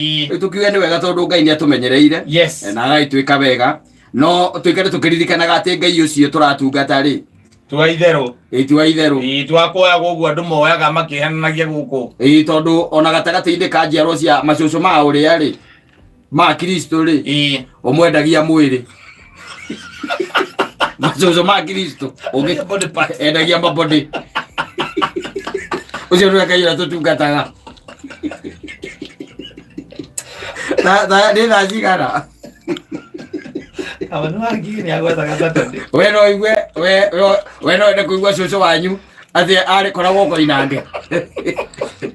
Rĩu tũkiuge nĩ wega tondũ Ngai nĩ atũmenyereire na agagĩtwĩka wega, no tũikare tũkĩririkanaga atĩ Ngai ũcio tũratungata rĩ, Tua itherũ. Ĩ ti wa itherũ. Ĩ twakuoyaga ũguo andũ moyaga makĩhenanagia gũkũ. Ĩ tondũ ona gatagatĩ-inĩ ka njiarwa cia macũcũ ma ũrĩa rĩ, ma Kristo rĩ, ũmwendagia mwĩrĩ. Macũcũ ma Kristo ũngĩ Body parts. endagia mabody. Ũcio nĩwe Ngai ũrĩa tũtungataga. Nĩ thaa cigana? Aba nĩ wangigi nĩ agwethaga Saturday. We no igue, we no wende kũigua cũcũ wanyu atĩ arĩ koragwo koinange.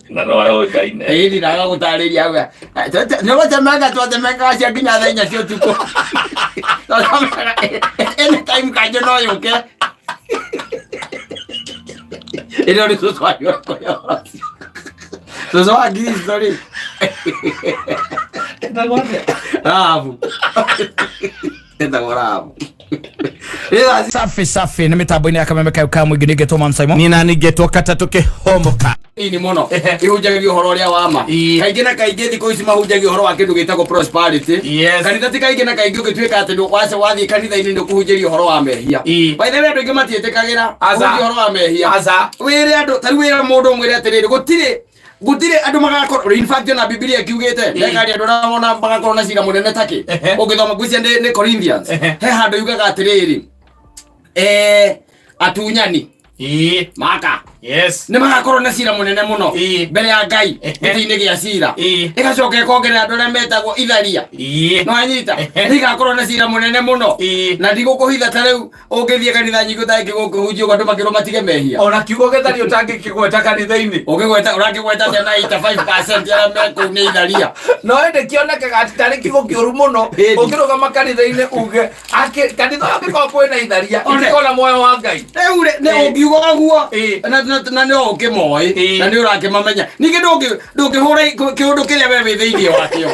Na no ũĩkaine. Ĩni na agagũtarĩria auga nĩ gũtemanga twatemangaga cia nginya thaa 4 cia ũtukũ. Anytime kanjũ no yũke. Ĩno nĩ cũcũ wanyu akoya. Cũcũ wa Kristo rĩ. Etagwo atĩa? Rahabu. Etagwo Rahabu. Nĩ thaa Safi safi nĩ mĩtambo-inĩ ya kameme kayo ka mũingĩ nĩngetwo Mam Simon. Nina ningetwo katatũ kĩhomoka. Nini mũno ihunjagia ũhoro ũrĩa wa ma. Kaingĩ na kaingĩ thikũ ici mahunjagia ũhoro wa kĩndũ gĩtagwo prosperity. Kanitha ti kaingĩ na kaingĩ ũngĩtuĩka atĩ wathiĩ kanitha-inĩ nĩ ũkũhunjĩrio ũhoro wa mehia. By the way, andũ aingĩ matiĩtĩkagĩra Aca. kũhunjia ũhoro wa mehia. Aca. Wĩre andũ, ta rĩu wĩra mũndũ ũmwĩre atĩrĩrĩ, gũtirĩ andũ magakorwo, in fact ona Bibilia ĩkiugĩte ndekari andũ arĩa wona magakorwo na cira mũnene takĩ. Ũngĩthoma ngwĩciria nĩ Corinthians, he handũ yugaga atĩrĩrĩ, atunyani maka nĩ magakorwo na cira mũnene mũno mbere ya Ngai gĩtĩ-inĩ gĩa cira. Ĩgacoka ĩkongerera andũ arĩa metagwo itharia. No anyita nĩ igakorwo na cira mũnene mũno. Na ndigũkũhitha, ta rĩu ũngĩthiĩ kanitha nyingĩ ũtangĩ gũkũhunjia ũguo andũ makĩrwo matige mehia. Ona kiugo gĩtharia ũtangĩkĩgweta kanitha-inĩ. Ũngĩgweta, ũrakĩgweta atĩa na 85% arĩa me kũu nĩ itharia? No ĩndĩ kĩonekaga atĩ tarĩ kiugo kĩũru mũno ũngĩrũgama kanitha-inĩ uge kanitha ũngĩkorwo kwĩna itharia itikorwo na muoyo wa Ngai. Rĩu rĩ, nĩ ũngiuga ũguo, na nĩ ũkĩmoĩ na nĩ ũrakĩmamenya, ningĩ ndũngĩhũra kĩũndũ kĩrĩa we wĩ thĩinĩ wakĩo.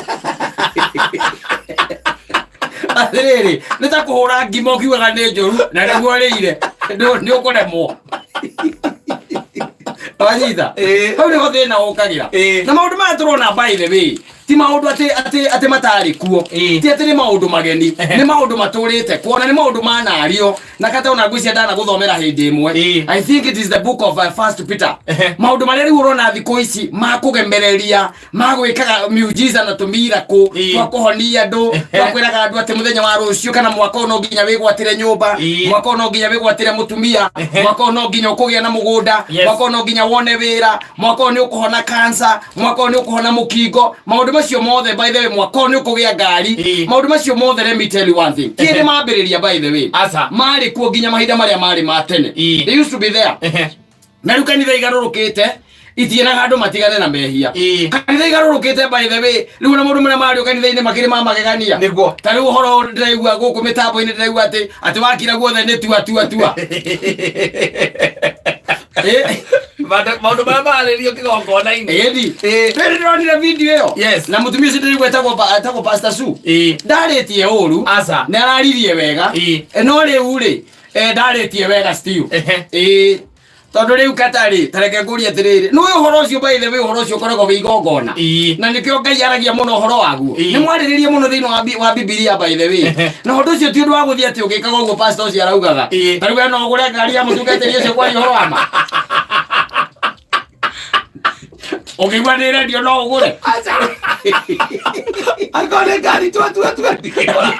Atĩrĩrĩ, nĩ ta kũhũra ngima ũkiugaga nĩ njũru na nĩguo ũrĩire. Nĩ ũkũremwo. Wanyita? Hau nĩho thĩna ũkagĩra. Na maũndũ maya tũrona, by the way, ti maũndũ atĩ matarĩ kuo. Ti atĩ nĩ maũndũ mageni, nĩ maũndũ matũrĩte kuo na nĩ maũndũ manario na kata ona ngwĩciria ndanagũthomera hĩndĩ ĩmwe. I think it is the book of First Peter. Maũndũ marĩa rĩu ũrona thikũ ici ma kũgemereria, ma gwĩkaga miujiza na tũmirakũ twa kũhonia andũ, twa kwĩraga andũ atĩ mũthenya wa rũciũ kana mwaka ũyũ no nginya wĩgwatĩre nyũmba, mwaka ũyũ no nginya wĩgwatĩre mũtumia, mwaka ũyũ no nginya ũkũgĩa na mũgũnda, mwaka ũyũ no nginya wone wĩra, mwaka ũyũ nĩ ũkũhona cancer, mwaka ũyũ nĩ ũkũhona mũkingo, maũndũ macio mothe, by the way, mwaka ũyũ nĩ ũkũgĩa ngari. Maũndũ macio mothe, let me tell you one thing, kĩndĩ mambĩrĩria, by the way, Aca. marĩ kuo nginya mahinda marĩa marĩ ma tene. They used to be there. Na rĩu kanitha igarũrũkĩte itiĩraga andũ matigane na mehia. Kanitha igarũrũkĩte, by the way, rĩu ona maũndũ marĩa mario kanitha-inĩ makĩrĩ ma magegania. Ta rĩu ũhoro ndĩraigua gũkũ mĩtambo-inĩ, ndĩraigua atĩ wakira guothe nĩ tua tua tua. Maũndũ marĩa mararĩrio kĩgongona-inĩ. Ĩni. Rĩrĩ ndĩronire video ĩyo. Na mũtumia ũcio ndĩraigua etagwo Pastor Sue. Ndarĩtie ũru. Aca. Nĩ araririe wega. No rĩu rĩ, ndarĩtie wega still. Ĩĩ. Tondũ rĩu katarĩ, tareke ngũrie atĩrĩrĩ, nĩ ũhoro ũcio, by the way, ũhoro ũcio ũkoragwo wĩ igongona. Na nĩkĩo Ngai aragia mũno ũhoro waguo. Nĩ mwarĩrĩrie mũno thĩinĩ wa Bibilia, by the way. Na ũndũ ũcio ti ũndũ wa gũthiĩ atĩ ũgĩkaga ũguo pastor ũcio araugaga. Ta rĩu we no ũgũre ngari ya mũtungatĩri ũcio kwaria ũhoro wa ma. Ũngĩigua nĩ rendio no ũgũre. Angĩkorwo nĩ ngari tua tua tua ndingĩgũra.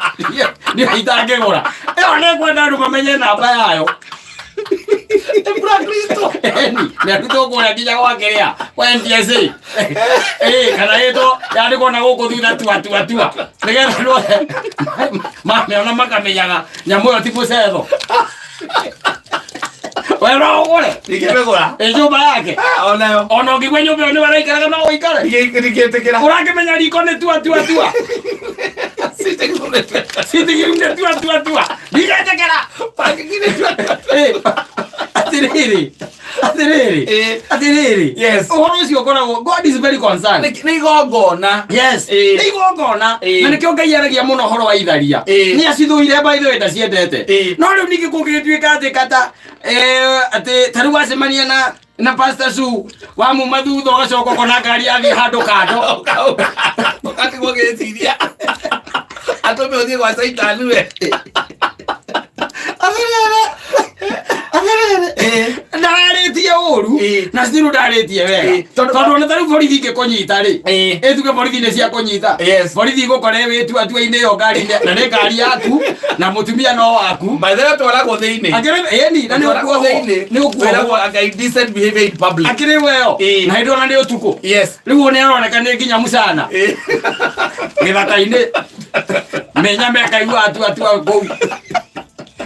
Nĩ itangĩgũra. Ĩyo nĩ ngwenda andũ mamenye namba yayo. Eni, nĩ arutwo kũrĩa nginya gwa kĩrĩa kwa NTSA. Kana ĩtwo yandĩkwo na gũkũ thutha tua tua tua, nĩgetha andũ othe mamĩona makamenyaga nyamũ ĩyo ti mũcetho. We no ũgũre? Ndingĩmĩgũra. Ĩ nyũmba yake? Onayo. Ona ũngĩigua nyũmba ĩyo nĩwe araikaraga, no ũikare? Ndingĩtĩkĩra. Ũrakĩmenya riko nĩ tua tua tua, Sitting room nĩ tua tua. sitting room nĩ tua tua tua, ndigetĩkĩra. Parking nĩ tua tua tua. Atĩrĩrĩ, atĩrĩrĩ, atĩrĩrĩ, ũhoro ũcio ũkoragwo, God is very concerned. Nĩ igongona. Yes, nĩ igongona. Na nĩkĩo Ngai aragia mũno ũhoro wa itharia. Nĩ acithũire, by the way, ndaciendete. No rĩu ningĩ kũngĩgĩtuĩka atĩ kata atĩ ta rĩu wacemania na Na Pastor Sue wamuma thutha ũgacoka ũkona ngari yathiĩ handũ kando. Ũgatigwo gĩciria atũme ũthiĩ gwa caitani we. Atĩrĩrĩ, atĩrĩrĩ, ndararĩtie ũru na still ndarĩtie wega, tondũ ona tarĩu borithi ingĩkũnyita rĩ, ĩtuge borithi nĩ ciakũnyita, borithi igũkora wĩtuatua-inĩ ĩyo ngari-inĩ, na nĩ ngari yaku na mũtumia no waku. By the way, twaragwo thĩinĩ. Akĩrĩ ĩni na nĩ Twaragwo ũkuohwo thĩinĩ. nĩ ũkuohwo. Twĩragwo anga indecent behavior in public. Akĩrĩ weo na hĩndĩ ona nĩ ũtukũ. Rĩu nĩ aroneka nĩ nginya mũcana gĩthaka-inĩ menya mekaigua atua tua kũu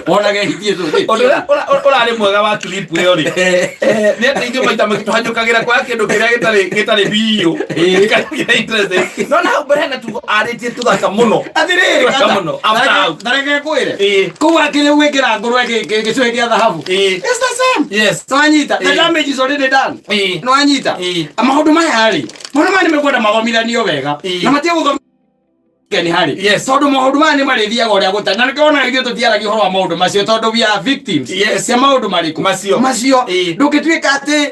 wonage hithie Ũndũ ũrĩa ũrarĩ mwega wa clip ĩyo rĩ, nĩ atĩ ithuĩ maita maingĩ tũhanyũkagĩra kwa kĩndũ kĩrĩa gĩtarĩ biũ kĩrĩa interesting. No na hau mbere hena tugo arĩtie tũthaka mũno. Atĩrĩrĩ, Tũthaka mũno. After hau. Tareke ngwĩre, kũu akĩrĩ gwĩkĩra ngũrwe gĩcũhĩ gĩa thahabu. It's the same. Nĩwanyita? The damage is already done. Nĩwanyita? Maũndũ maya rĩ, maũndũ maya nĩmekwenda mathomithanio wega na matige gũthomithio nĩ harĩ, tondũ maũndũ maya nĩ marĩthiaga ũrĩa gũtarĩ, na nĩkĩo ona ithuĩ tũtiaragia ũhoro wa maũndũ macio, tondũ we are victims cia maũndũ marĩkũ? Macio. Macio. Ndũngĩtuĩka atĩ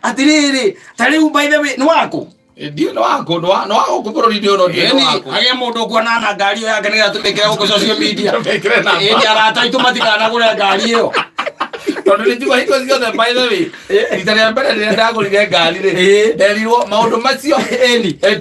atĩrĩrĩ, ta rĩu, by the way, nĩ waku? Ndiũ nĩ waku, nĩ wa gũkũ bũrũri-inĩ ũyũ, no ndiũ nĩ Ĩni, waku. hagĩe mũndũ ũkuona na ngari ĩyo yake nĩgetha tũmĩkĩre gũkũ social media. Tũmĩkĩre namba. Ĩni, arata aitũ matikanagũre ngari ĩyo. Tondũ nĩ njigua hingo ciothe, by the way, rita rĩa mbere rĩrĩa ndagũrire ngari rĩ, nderirwo maũndũ macio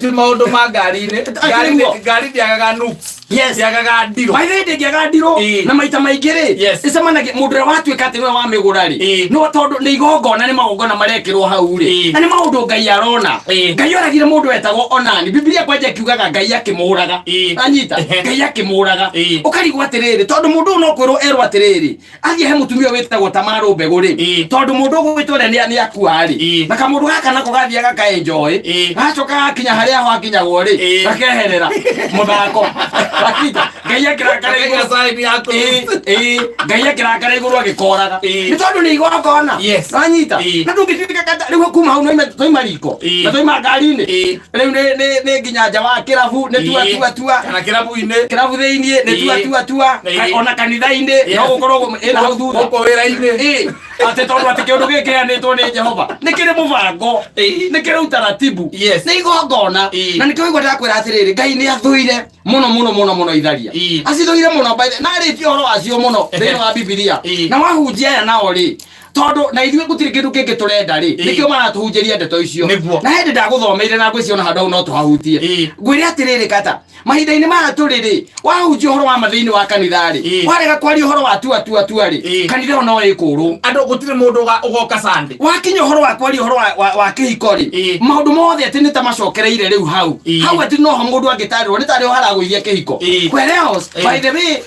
ti maũndũ ma ngari-inĩ. Akĩrĩguo. Ngari ndĩagaga nuks. Ndĩagaga ndirũ. By the way, ndĩngĩaga ndirũ. Na maita maingĩ rĩ, ĩcemanagia mũndũ ũrĩa watuĩka atĩ nĩwe wamĩgũra rĩ, no tondũ nĩ igongona, nĩ magongona marekĩrwo hau rĩ, na nĩ maũndũ Ngai arona. Ngai oragire mũndũ wetagwo Onani. Bibilia kwanja ĩkiugaga Ngai akĩmũraga. Anyita? Ngai akĩmũraga. Ũkarigwo atĩrĩrĩ, tondũ mũndũ ũyũ no kwĩrwo erwo atĩrĩrĩ, athiĩ he mũtumia ũyũ wĩtagwo Tamaru mbegũ rĩ, tondũ mũndũ ũgwĩtwo ũrĩa nĩ akua rĩ, na kamũndũ gaka nako gathiaga gakaenjoy, gacoka gakinya harĩa ho hakinyagwo rĩ, gakeherera mũthako. Gakinya, Ngai akĩrakara igũrũ. Gakaiga sign ya Ĩĩ, Ngai akĩrakara igũrũ agĩkoraga, nĩ tondũ nĩ igongona. Wanyita? Na ndũngĩtuĩka kata rĩu kuma hau noima twaima riko na twaima ngari-inĩ, rĩu nĩ nginya nja wa kĩrabu nĩ tua tua tua. Kana kĩrabu-inĩ. Kĩrabu thĩiniĩ nĩ tua tua tua. Ona kanitha-inĩ no gũkorwo ĩna hau thutha. Gũkũ wĩra-inĩ. Atĩ tondũ atĩ kĩũndũ gĩkĩ kĩheanĩtwo nĩ Jehova nĩ kĩrĩ mũbango, nĩ kĩrĩ utaratibu, nĩ igongona. Na nĩkĩo ũigua ndĩrakwĩra atĩrĩrĩ, Ngai nĩ athũire mũno mũno mũno mũno itharia. Acithũire mũno, by the na arĩtie ũhoro wacio mũno thĩinĩ wa Bibilia. Na wahunjia aya nao rĩ, tondũ na ithuĩ gũtirĩ kĩndũ kĩngĩ tũrenda rĩ, nĩkĩo maratũhunjĩria ndeto icio. Nĩguo. Na hĩndĩ ndagũthomeire na ngwĩciria ona handũ hau no tũhahutie. Ngwĩre atĩrĩrĩ, kata mahinda-inĩ maya tũrĩ rĩ, wahunjia ũhoro wa ma thĩinĩ wa kanitha rĩ, warega kwaria ũhoro wa tua tua tua rĩ, kanitha ĩyo no ĩkũrwo. Andũ gũtirĩ mũndũ ũgoka Sunday. Wakinya ũhoro wa kwaria ũhoro wa kĩhiko rĩ, maũndũ mothe atĩ nĩ ta macokereire rĩu hau. Hau atĩ noho mũndũ angĩtarĩrwo nĩ tarĩho haragũithia kĩhiko. Whereas, by the way,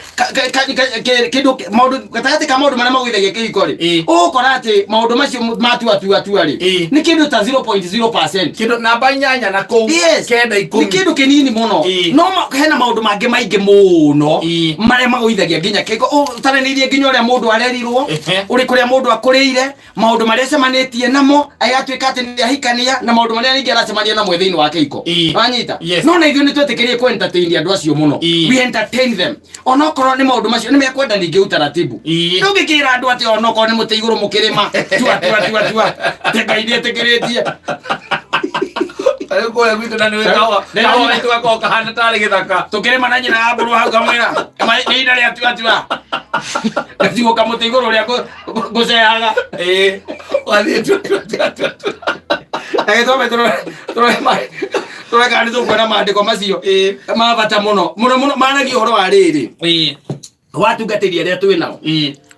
kĩndũ maũndũ gatagatĩ ka maũndũ marĩa magũithagia kĩhiko rĩ, ũgũkora atĩ maũndũ macio ma tua tua tua rĩ, nĩ kĩndũ ta 0.0%. Kĩndũ namba 8 na kũu 9, Nĩ 10. Kĩndũ kĩnini mũno. No hena maũndũ mangĩ maingĩ mũno marĩa magũithagia nginya kĩhiko, ũtaranĩirie nginya ũrĩa mũndũ arerirwo, ũrĩ kũrĩa mũndũ akũrĩire, maũndũ marĩa acemanĩtie namo agatuĩka atĩ nĩ ahikania, na maũndũ marĩa rĩngĩ aracemania namo thĩinĩ wa kĩhiko. Wanyita? Yes. No na ithuĩ nĩ twetĩkĩrie kũ entertain andũ acio mũno. We entertain them onokorwo nĩ maũndũ macio nĩ mekwenda ningĩ utaratibu. Ndũngĩkĩra andũ atĩ onokorwo nĩ mũtĩ igũrũ mũkĩrĩma tua tua tua tua, atĩ Ngai nĩ etĩkĩrĩtie. Rĩu kũrĩa gwitũ na nĩ kahũa kahũa gaitũ gakoragwo kahana tarĩ gĩthaka. Tũkĩrĩma na nyina wa mbũrũ hau kamwĩra nĩ ihinda rĩa tua tua, gacigo kamũtĩ igũrũ ũrĩa ngũcehaga. Wathiĩ tua tua tua tua tua. Agĩtwambe tũrore kana nĩ tũkuona maandĩko macio ma bata mũno mũno mũno maragia ũhoro wa rĩrĩ watungatĩri arĩa twĩ nao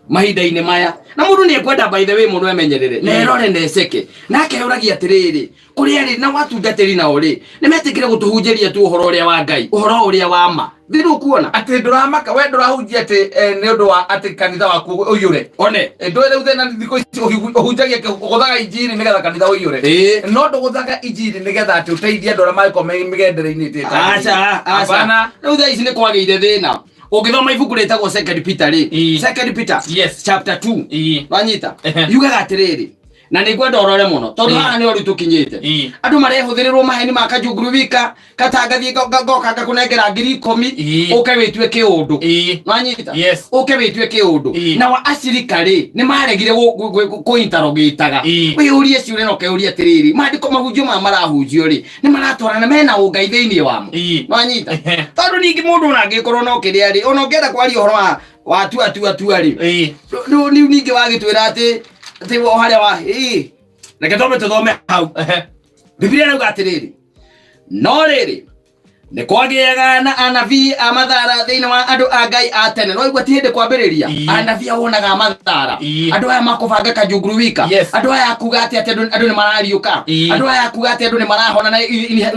mahinda-inĩ maya. Na mũndũ nĩ ekwenda, by the way, mũno emenyerere na erore na eceke na akeyũragia atĩrĩrĩ, kũrĩa rĩ na watungatĩri nao rĩ, nĩ metĩkĩre gũtũhunjĩria tu ũhoro ũrĩa wa Ngai, ũhoro ũrĩa wa ma thĩ ndũkuona. Atĩ ndũramaka we ndũrahunjia atĩ nĩ ũndũ wa atĩ kanitha waku ũiyũre. One. Ndũĩ rĩu thĩna thikũ ici ũhunjagia ũgũthaga injiri nĩgetha kanitha ũiyũre. No ndũgũthaga injiri nĩgetha atĩ ũteithie andũ arĩa mangĩkorwo me mĩgendere-inĩ ĩtĩ Aca, aca. Hapana. Rĩu thaa ici nĩ kwagĩire thĩna. Ũngĩthoma ibuku rĩtagwo Second Peter rĩ, Second Peter chapter 2, wanyita? Yugaga atĩrĩrĩ, Na nĩ ngwenda ũrore mũno tondũ haha nĩ ũru tũkinyĩte. Andũ marehũthĩrĩrwo maheni ma kajunguru wika katangathiĩ ngoka ngakũnengera 10,000 ũke wĩtue kĩũndũ. Nwanyita? Yes. Ũke wĩtue kĩũndũ. Nao acirika rĩ nĩ maregire kũintarogĩtaga. Wĩyũrie ciũria na ũkeyũria atĩrĩrĩ, maandĩko mahunjio maya marahunjio rĩ nĩ maratwarana mena ũngai thĩinĩ wamo. Nwanyita? Tondũ ningĩ mũndũ ona angĩkorwo no kĩrĩa rĩ, ona ũngĩenda kwaria ũhoro wa wa tua tua tua rĩ, rĩu ningĩ wagĩtwĩra atĩ atĩ o harĩa wa ĩĩ, reke twambe tũthome hau. Biblia ĩrauga atĩrĩrĩ, no rĩrĩ nĩ kwagĩaga na anabii a mathara thĩinĩ wa andũ a Ngai a tene. No igua ti hĩndĩ kwambĩrĩria. Anabii a wonaga a mathara. Andũ aya makũbanga kajunguru wika. Andũ aya akuga atĩ atĩ andũ nĩ marariũka. Andũ aya akuga atĩ andũ nĩ marahona na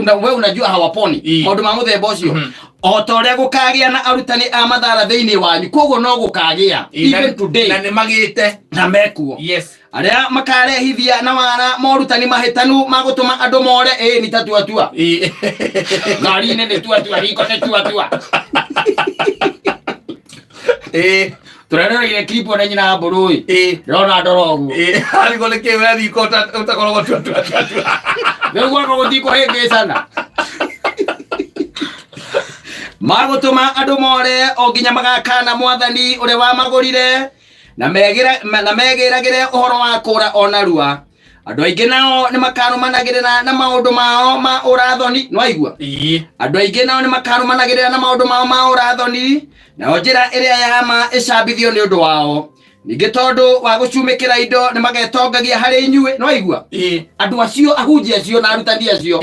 na we unajua hawaponi. Maũndũ ma mũthemba ũcio. O ta ũrĩa gũkagĩa na arutani a mathara thĩinĩ wanyu, koguo no gũkagĩa even today. Na nĩ magĩte. Na mekuo. Yes. Arĩa makarehithia na wara morutani mahĩtanu ma gũtũma andũ more. Ĩĩ nĩ ta tua tua. Ngari-inĩ nĩ tua tua, riko nĩ tua tua. Tũreroreire clip ona nyina mbũrũ ĩ. Ndĩrona ndora ũguo. Arigwo nĩ kĩ we riko ũtakoragwo tua tua tua tua. Rĩu gwakwa gũtikũhĩngĩcana. Magũtũma andũ more o nginya magakana mwathani ũrĩa wamagũrire na megĩragĩre ũhoro wa kũra o narua. Andũ aingĩ nao nĩ makarũmanagĩrĩra na maũndũ mao ma ũrathoni. Nĩwaigua? Andũ aingĩ nao nĩ makarũmanagĩrĩra na maũndũ mao ma ũrathoni, nayo njĩra ĩrĩa ya ma ĩcambithio nĩ ũndũ wao. Ningĩ tondũ wa gũcumĩkĩra indo nĩ magetongagia harĩ inyuĩ. Nĩwaigua? Andũ acio, ahunjia acio na arutani acio.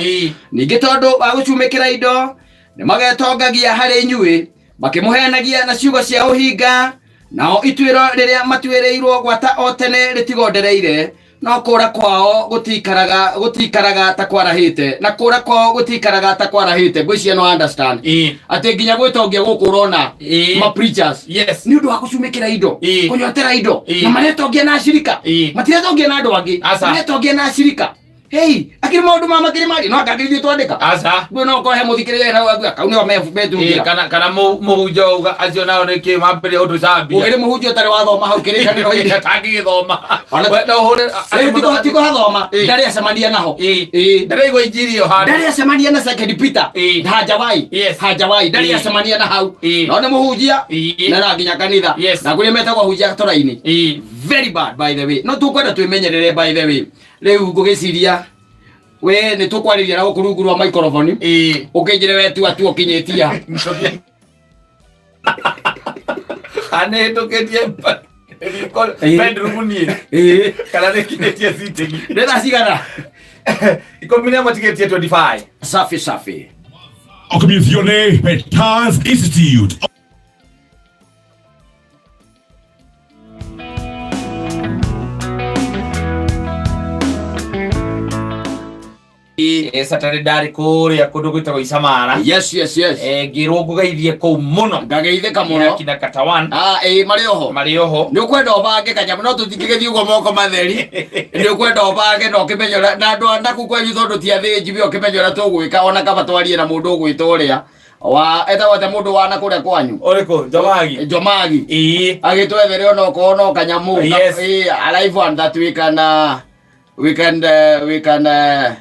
Ningĩ tondũ wa gũcumĩkĩra indo nĩ magetongagia harĩ inyuĩ, makĩmũhenagia na ciugo cia ũhinga, nao ituĩro rĩrĩa matuĩrĩirwo gwata o tene rĩtigondereire, no kũra kwao gũtikaraga ta kwarahĩte, na kũra kwao gũtikaraga ta kwarahĩte. Ngwĩciria no understand. Atĩ nginya gwĩtongia gũkũ ũrona ma preachers. Nĩ ũndũ wa gũcumĩkĩra indo, kũnyotera indo, na maretongia na acirika. Matiretongia na andũ angĩ. Maretongia na acirika. Hey, akiri maũndũ ma makiri mari no akangĩrithio twandĩka. Aca. Ngwe no kohe mũthikĩrĩria na waku kau nĩo metungira. Kana mũhunjia auga acio nao nĩ kĩ mambĩrĩria gũtũcambia. Ũngĩrĩ mũhunjia ũtarĩ wathoma hau kĩrĩkanĩro-inĩ. Atangĩgĩthoma. Ona We, no ũhũre- Rĩu tiko hathoma, ndarĩ acemania naho. Ndaraigua injiri ĩyo handũ. Ndarĩ acemania na Second Peter. Hajawai. Hajawai. Ndarĩ acemania na hau. No nĩ mũhunjia. Na na nginya kanitha. Na kũrĩa metagwo ahunjia tũraini. Very bad by the way. No tũkwenda twĩmenyerere by the way. Rĩu ngũgĩciria we nĩ tũkwarĩria na gũkũ rungu rwa microphone. Ũkĩnjĩre we tua tua ũkinyĩtie ha. Anĩhĩtũkĩtie bedroom niĩ. Kana nĩkinyĩtie sitting. Nĩ thaa cigana? 11 tigĩtie 25. Safi safi. Okumisione Petals Institute. Saturday ndarĩ kũrĩa kũndũ gwĩtagwo Isamara. Yes, yes, yes. Ngĩrwo ngũgeithie kũu mũno. Ngageithĩka mũno. Akina Katawan. Marĩ oho. Marĩ oho. Nĩ ũkwenda ũbange kanyamũ, no tũtingĩgĩthiĩ ũguo moko matheri. Nĩ ũkwenda ũbange na ũkĩmenye ũrĩa, na andũ a naku kwanyu tondũ ti athĩnji, we ũkĩmenye ũrĩa tũgwĩka, ona kaba twarie na mũndũ ũgwĩtwo ũrĩa. Wa, etagwo atĩa mũndũ wa na kũrĩa kwanyu? Ũrĩkũ? Njomagi. Njomagi. Agĩtwethere ona okorwo no kanyamũ. Yes. Alive one that we can, we can, we can,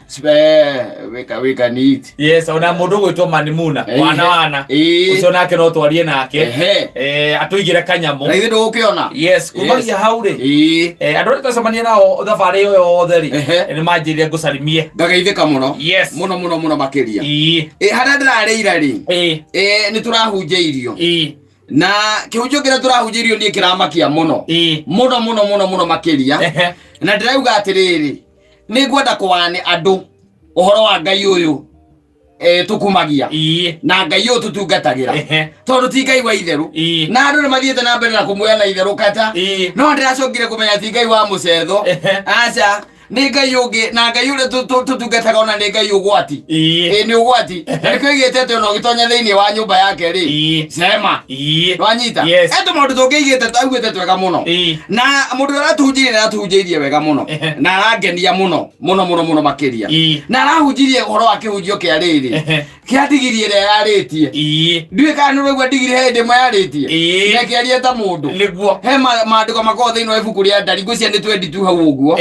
spare, we can, we can eat. Yes, ona mũndũ ũgwĩtwo Manimuna, wana wana. Ũcio nake no twarie nake. Atũigĩre kanyamũ. Na ithuĩ ndũgũkĩona. Yes, kumagia hau rĩ. Andũ arĩa twacemania nao thabarĩ ĩyo yothe rĩ, nĩ manjĩrire ngũcarimie. Ngageithĩka mũno. Yes. Mũno, mũno, mũno makĩria. Harĩa ndĩrarĩira rĩ. Nĩ tũrahunjĩirio. Na kĩhunjio kĩrĩa tũrahunjĩirio niĩ kĩramakia mũno. Mũno, mũno, mũno, mũno makĩria. Na ndĩrauga atĩrĩrĩ, nĩ ngwenda kũwane andũ ũhoro wa Ngai ũyũ tũkumagia. Na Ngai ũyũ tũtungatagĩra. Tondũ ti Ngai wa itherũ. Na andũ nĩ mathiĩte na mbere na kũmuoya na itherũ kata. No ndĩracokire kũmenya ti Ngai wa mũcetho. Aca, nĩ Ngai ũngĩ, na Ngai ũrĩa tũtungataga ona nĩ Ngai ũgwati. Nĩ ũgwati. Na nĩkĩo oigĩte atĩ ona ũgĩtonya thĩinĩ wa nyũmba yake rĩ, cema. Nĩwanyita? Etũ maũndũ tũngĩigĩte, augĩte twega mũno. Na mũndũ ũrĩa aratũhunjĩirie nĩ aratũhunjĩirie wega mũno. Na arangenia mũno, mũno, mũno, mũno makĩria. Na arahunjirie ũhoro wa kĩhunjio kĩa rĩrĩ. Kĩa ndigiri ĩrĩa yarĩtie. Ndiũĩ kana nĩ ũraigua ndigiri he hĩndĩ ĩmwe yarĩtie. Na ĩkĩaria ta mũndũ. Nĩguo. He maandĩko makoragwo thĩinĩ wa ibuku rĩa Ndari, ngwĩciria nĩ 22 hau ũguo.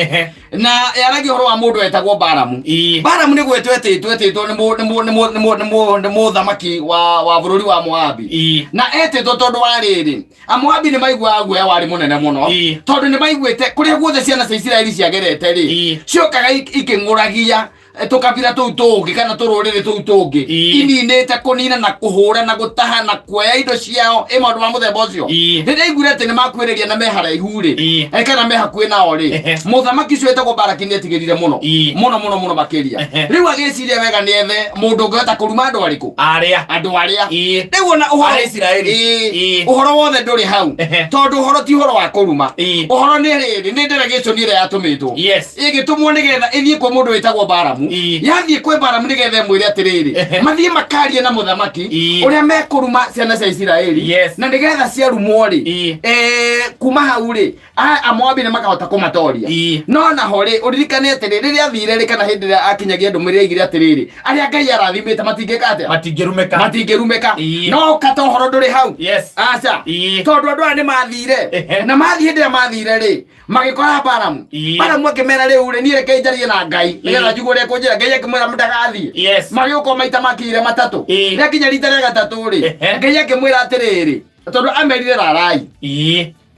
Na yaragia ũhoro wa mũndũ wetagwo Balamu. Balamu nĩ gwĩtwo etĩtwo etĩtwo nĩ mũ- nĩ mũ- nĩ mũ- nĩ mũ- nĩ mũ- nĩ mũthamaki wa bũrũri wa Moabi. Na etĩtwo tondũ wa rĩrĩ, Amoabi nĩ maiguaga guoya warĩ mũnene mũno. Tondũ nĩ maiguĩte kũrĩa guothe ciana cia Isiraeli ciagerete rĩ, ciokaga ikĩng'ũragia tũkabira tũu tũngĩ kana tũrũrĩrĩ tũu tũngĩ, ininĩte kũnina na kũhũra na gũtaha na kuoya indo ciao, ĩ maũndũ ma mũthemba ũcio. Rĩrĩa aiguire atĩ nĩ makuhĩrĩria na me haraihu rĩ, kana me hakuhĩ nao rĩ, mũthamaki ũcio wetagwo Baraki nĩ etigĩrire mũno mũno mũno mũno makĩria. Rĩu agĩciria wega nĩ ethe mũndũ ũngĩhota kũruma andũ arĩkũ? Arĩa. Andũ arĩa. Rĩu ona ũhoro Arĩa Isiraeli. Ũhoro wothe ndũrĩ hau. Tondũ ũhoro ti ũhoro wa kũruma. Ũhoro nĩ rĩrĩ, nĩ delegation ĩrĩa yatũmĩtwo. Ĩgĩtũmwo nĩgetha ĩthiĩ kwĩ mũndũ wĩtagwo Balamu. Yathiĩ kwĩ Balamu nĩgetha ĩmwĩre atĩrĩrĩ, mathiĩ makarie na mũthamaki ũrĩa mekũruma ciana cia Isiraeli. Na nĩgetha ciarumwo rĩ, kuma hau rĩ, Amoabi nĩ makahota kũmatoria. No naho rĩ, ũririkane atĩrĩ, rĩrĩa athire rĩ, kana hĩndĩ ĩrĩa akinyagia ndũmĩrĩri aigire atĩrĩrĩ, arĩa Ngai arathimĩte matingĩka atĩa? Matingĩrumĩka. Matingĩrumĩka. No kata ũhoro ndũrĩ hau. Aca. Tondũ andũ aya nĩ mathire. Na mathiĩ hĩndĩ ĩrĩa mathire rĩ, magĩkora Balamu. Balamu akĩmera rĩu rĩ, niĩ reke njarie na Ngai nĩgetha njigue ũrĩa ekũnjĩra. Ngai akĩmwĩra ndagathiĩ. Magĩũka o maita makinyire matatũ. Rĩakinya rita rĩa gatatũ rĩ, Ngai akĩmwĩra atĩrĩrĩ, tondũ amerire rarai.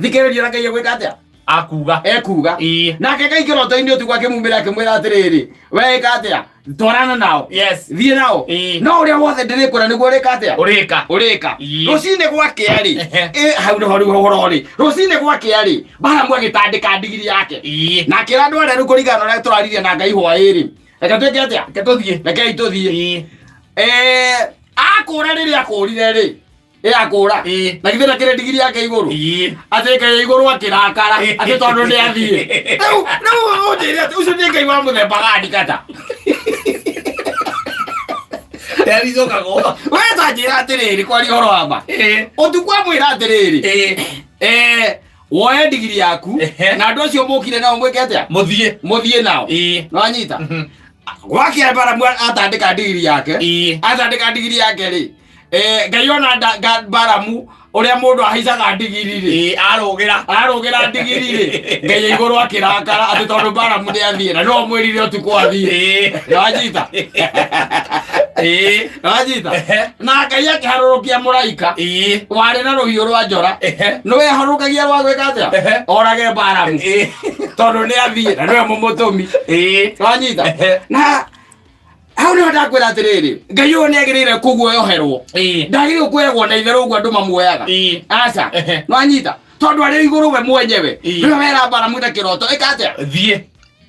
Thikĩrĩria na Ngai egwĩka atĩa? Akuga. Ekuga. Nake Ngai kĩroto-inĩ ũtukũ akĩmumĩra akĩmwĩra atĩrĩrĩ, we ĩka atĩa? Twarana nao. Thiĩ nao. No ũrĩa wothe ndĩrĩkwĩra nĩguo ũrĩka atĩa? Ũrĩka. Ũrĩka. Rũcinĩ gwakĩa rĩ, hau nĩho rĩu ũhoro rĩ. Rũcinĩ gwakĩa rĩ, Balamu agĩtandĩka ndigiri yake. Na akĩra andũ arĩa rĩu kũringana na ũrĩa tũraririe na Ngai hwaĩ rĩ, reke twĩke atĩa? Reke tũthiĩ. Rekei tũthiĩ. Akũra rĩrĩa akũrire rĩ, akũra. Na githĩ ndakĩrĩ ndigiri yake igũrũ? Atĩ Ngai igũrũ akĩrakara atĩ tondũ nĩ athiĩ. Rĩu rĩu ũnjĩre atĩ ũcio nĩ Ngai wa mũthemba gani kata? Ndaricokagwo. We ta njĩra atĩrĩrĩ, kwaria ũhoro wa ma. Ũtukũ amwĩra atĩrĩrĩ, woe ndigiri yaku na andũ acio mũkire nao mwĩke atĩa? Mũthiĩ. Mũthiĩ nao. Nĩwanyita? Gwakĩa Balamu atandĩka ndigiri yake. Atandĩka ndigiri yake rĩ, Ngai ona Balamu ũrĩa mũndũ ahaicaga ndigiri rĩ, Arũgĩra. Arũgĩra ndigiri rĩ, Ngai igũrũ akĩrakara atĩ tondũ Balamu nĩ athiĩ na no mwĩrire ũtukũ athiĩ. Nĩwanyita? Nĩwanyita? Na Ngai akĩharũrũkia mũraika warĩ na rũhiũ rwa njora. Nĩwe harũrũkagia rwa gwĩka atĩa? Orage Balamu tondũ nĩ athiĩ na nĩwe mũmũtũmi. Nĩwanyita? Na hau nĩho ndakwĩra atĩrĩrĩ, Ngai ũyũ nĩ agĩrĩire kũguoyoherwo. Ndagĩrĩirwo kuoyagwo na itherũ ũguo andũ mamuoyaga. Aca. Nĩwanyita? Tondũ arĩ igũrũ we mwenyewe nĩwe wera Balamu na kĩroto ĩka atĩa? Thiĩ.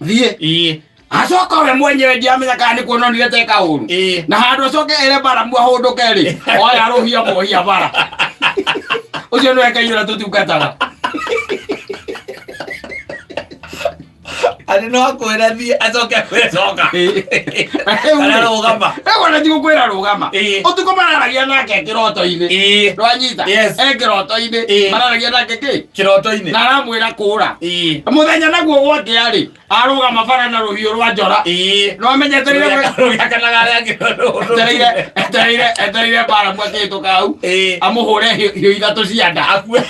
Thiĩ. Acoka we mwenyewe ndiamenya kana nĩ kuona onire teka ũru. Na handũ acoke ere Balamu ahũndũke rĩ, oya rũhia muohia bara. Ũcio nĩwe Ngai ũrĩa tũtungataga. Atĩ no akwĩra thiĩ acoke akwĩre coka. Kana rũgama. Rĩu ona ti gũkwĩra rũgama. Ũtukũ mararagia nake kĩroto-inĩ. Ndwanyita? Yes. E kĩroto-inĩ. Mararagia nake kĩ? Kĩroto-inĩ. Na aramwĩra kũra. Mũthenya naguo gwakĩa rĩ, arũgama bara na rũhiũ rwa njora. Nĩwamenya etereire Rũgĩakanaga arĩa angĩ. etereire etereire etereire Balamu akĩhĩtũka hau. Amũhũre hiũ ithatũ cia nda. Akue.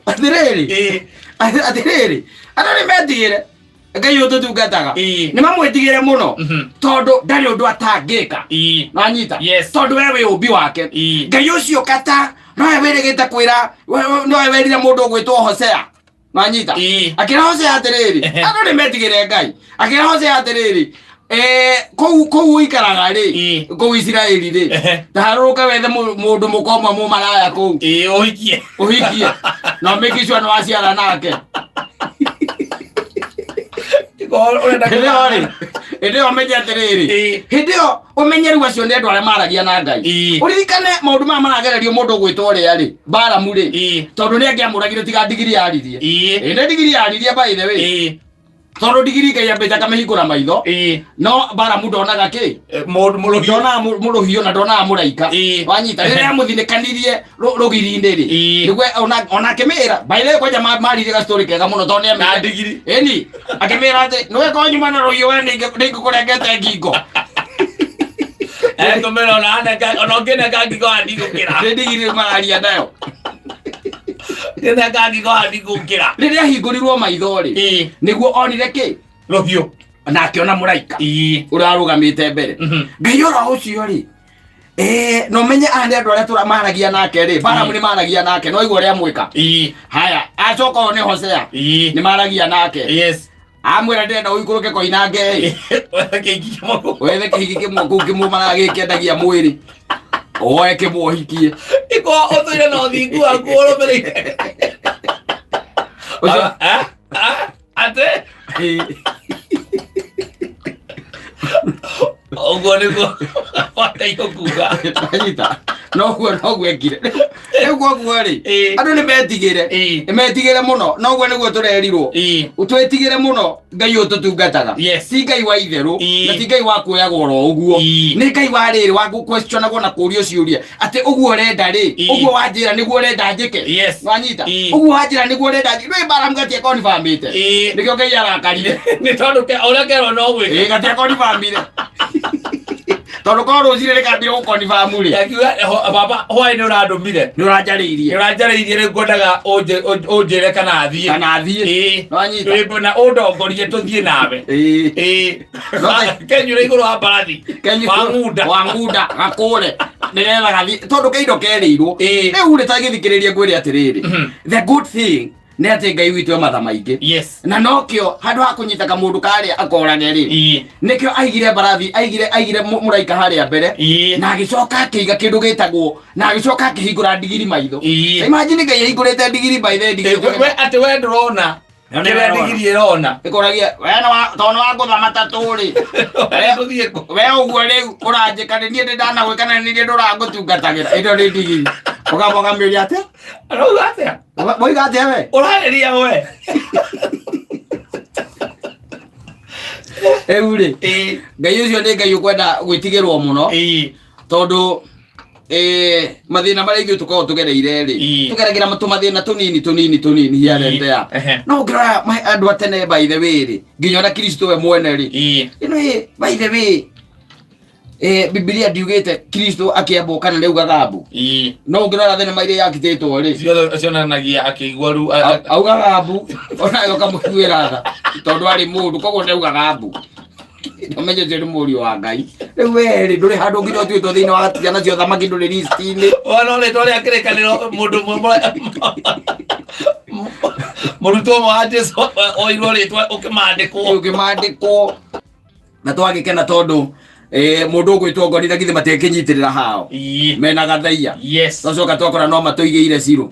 Atĩrĩrĩ. Atĩrĩrĩ, andũ nĩ metigĩre Ngai ũyũ tũtungataga. Nĩ mamwĩtigĩre mũno tondũ ndarĩ ũndũ atangĩka. Wanyita? Yes. Tondũ we wĩ ũmbi wake. Ngai ũcio kata nowe wĩrĩgĩte kwĩra, nowe werire mũndũ ũgwĩtwo Hosea. Wanyita? Akĩra Hosea atĩrĩrĩ, andũ nĩ metigĩre Ngai. Akĩra Hosea atĩrĩrĩ, kũu ũikaraga rĩ, kũu Isiraeli rĩ, ta harũrũka wethe mũndũ mũka ũmwe mũmaraya kũu. Ũhikie. Ũhikie. Na ũmake sure nĩ waciara nake. Ũrenda Hĩndĩ ĩyo rĩ, hĩndĩ ĩyo ũmenye atĩrĩrĩ, hĩndĩ ĩyo ũmenye rĩu acio nĩ andũ arĩa maragia na Ngai. Ũririkane maũndũ maya maragererio mũndũ ũgwĩtwo ũrĩa rĩ, Balamu rĩ, tondũ nĩ angĩamũragire tiga ndigiri yaririe. Ĩĩ, nĩ ndigiri yaririe by the way. Tondũ ndigiri Ngai ambĩte akamĩhingũra maitho. No Baramu ndonaga kĩ? Mũrũhiũ. Ndonaga mũrũhiũ na ndonaga mũraika. Wanyita rĩrĩa amũthinĩkanirie rũgiri-inĩ rĩ. Nĩguo ona akĩmĩra by the way kwanja maririe ga story kega mũno tondũ nĩ Na ndigiri. Ĩni akĩmĩra atĩ nĩwe korwo nyuma na rũhiũ we nĩingĩkũrengete ngingo. Ekũmĩra ona anenga ona ũngĩnenga ngingo haha ndigũkĩra. Nĩ ndigiri mararia nayo. Ngĩnenga ngingo haha ndigũkĩra. Rĩrĩa ahingũrirwo maitho rĩ nĩguo onire kĩ? Rũhiũ. Na akĩona mũraika ũrĩa arũgamĩte mbere. Ngai oro ũcio rĩ no menye aya nĩ andũ arĩa tũra maragia nake rĩ Balamu nĩ maragia nake no igua ũrĩa mwĩka. Haya acoka ũyũ nĩ Hosea nĩ maragia nake. Yes. Amwĩra ndĩrenda ũikũrũke koinange ĩ. Wethe kĩhiki kĩmwe kũu. Wethe kĩhiki kĩmwe kũu kĩmwe maragĩkĩendagia mwĩrĩ oe kĩmwe ũhikie. Iko ũtũire na ũthingu waku ũrũmĩrĩire. Ũcio- Atĩ ũguo nĩguo bataire kuga. Anyita. Noguo noguo ekire. Rĩu koguo rĩ andũ nĩ metigĩre. Nĩ metigĩre mũno noguo nĩguo tũrerirwo. Twĩtigĩre mũno Ngai ũyũ tũtungataga. Yes. Ti Ngai wa itherũ na ti Ngai wa kuoyagwo oro ũguo. Nĩ Ngai wa rĩrĩ wa gũ-questionagwo na kũũrio ciũria atĩ ũguo ũrenda rĩ ũguo wanjĩra nĩguo ũrenda njĩke. Yes. Wanyita? Ũguo wanjĩra nĩguo ũrenda njĩke. Rĩu Balamu gatia confirmĩte. Nĩkĩo Ngai arakarire. Nĩ tondũ ũrĩa kerwo no gwĩka. Gatia confirmire. Tondũ korwo rũcinĩ rĩkambia gũconfirm rĩ. Akiuga, baba hwaĩ nĩ ũrandũmire. Nĩ ũranjarĩirie. Nĩ ũranjarĩirie rĩu ngwendaga ũnjĩre kana thiĩ. Kana thiĩ. Nĩwanyita? Na ũndongorie tũthiĩ nawe. Kenyure igũrũ wa mbarathi. Kenyure Wa ng'unda. Wa ng'unda gakũre nĩgetha gathiĩ tondũ keindo kerĩirwo. Rĩu rĩ ta gĩthikĩrĩrie ngwĩre atĩrĩrĩ. The good thing nĩ atĩ Ngai witũ e matha maingĩ. Yes. Na nokĩo handũ ha kũnyita kamũndũ karĩa akorage rĩ. Nĩkĩo aigire mbarathi, aigire mũraika harĩa mbere. Na agĩcoka akĩiga kĩndũ gĩtagwo, na agĩcoka akĩhingũra ndigiri maitho. Imagine Ngai ahingũrĩte ndigiri maitho, ndigiri. We atĩ we ndũrona. Nĩ Kĩrĩa ndĩrona. ndigiri ĩrona. Ĩkoragia, we nĩ wa, tondũ nĩ wangũtha matatũ rĩ. Tũthiĩ kũ? We ũguo rĩu ũranjĩka nĩ niĩ ndĩ ndanagwĩka na nĩ niĩ ndũrangũtungatagĩra. Ĩno nĩ ndigiri. Ũgamba ũkamĩũria atĩa? Arauga atĩa? Moiga atĩa we? Ũrarĩria we? Rĩu rĩ, Ngai ũcio nĩ Ngai ũkwenda gwĩtigĩrwo mũno. Tondũ mathĩna marĩa ithuĩ tũkoragwo tũgereire rĩ, tũgeragĩra tũmathĩna tũnini tũnini tũnini here and there. No ũngĩrora andũ a tene by the way rĩ, nginya ona Kristo we mwene rĩ, ĩno by the way, Bibilia ndiugĩte Kristo akĩambwo kana nĩ augaga mbu. No ũngĩrora thenema iria yakitĩtwo rĩ, Ciothe cionanagia akĩigua ru augaga mbu, onawe ũkamũiguĩra tha tondũ arĩ mũndũ, koguo nĩ augaga mbu. Ũmenye ũcio nĩ mũriũ wa Ngai. Rĩu we rĩ, ndũrĩ handũ nginya ũtuĩtwo thĩinĩ wa ciana cia ũthamaki, ndũrĩ list-inĩ. Wona rĩtwa rĩa kĩrĩkanĩro mũndũ ũmwe mũrutwo ũmwe wa Jesu oirwo rĩtwa ũkĩmandĩkwo. Ũkĩmandĩkwo. Na twagĩkena tondũ mũndũ ũgwĩtwo ngoni na githĩ matekĩnyitĩrĩra hao. Mena gathaia. Yes. Twacoka twakora no matũigĩire cirũ.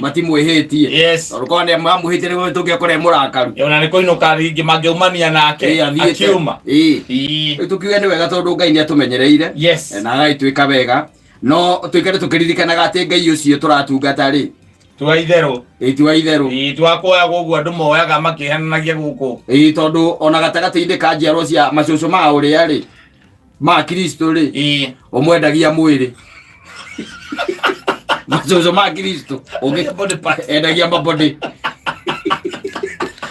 Matimwĩhĩtie. Yes. Tondũ korwo nĩ mamwĩhĩtie nĩguo tũngĩakora e mũrakaru. Ona nĩ kũinũka rĩngĩ mangĩaumania nake. Athiĩte. Akiuma. Rĩu tũkiuge nĩ wega tondũ Ngai nĩ atũmenyereire. Yes. Na agagĩtwĩka wega. No tũikare tũkĩririkanaga atĩ Ngai ũcio tũratungata rĩ. Ti wa itherũ. Ti wa itherũ. Ti wa kuoyagwo ũguo andũ moyaga makĩhenanagia gũkũ. Tondũ ona gatagatĩ-inĩ ka njiarwa cia macũcũ ma ũrĩa rĩ, ma Kristo rĩ, ũmwendagia mwĩrĩ. Macũcũ ma Kristo, ũngĩ Body parts. endagia mabody.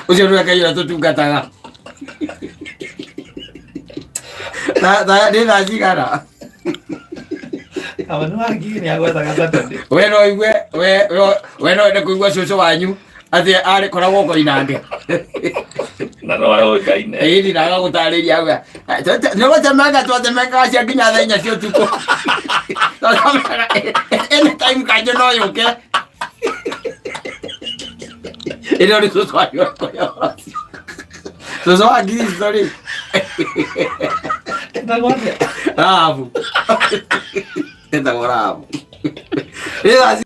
Ũcio nĩwe Ngai ũrĩa tũtungataga. Nĩ thaa cigana? Aba nĩ wangigi nĩ agwethaga Saturday. We no igue, we no wende kũigua cũcũ wanyu atĩ arĩ koragwo koinange. Na no ũĩkaine. Ĩĩ na agagũtarĩria auga, nĩ gũtemanga twatemangaga cia nginya thaa inya cia ũtukũ. Twatemangaga, anytime kanjũ no yũke. Ĩno nĩ cũcũ wanyu ũrĩa Cũcũ wa Kristo rĩ. Etagwo atĩa? Rahabu. Etagwo Rahabu. Rĩ thaa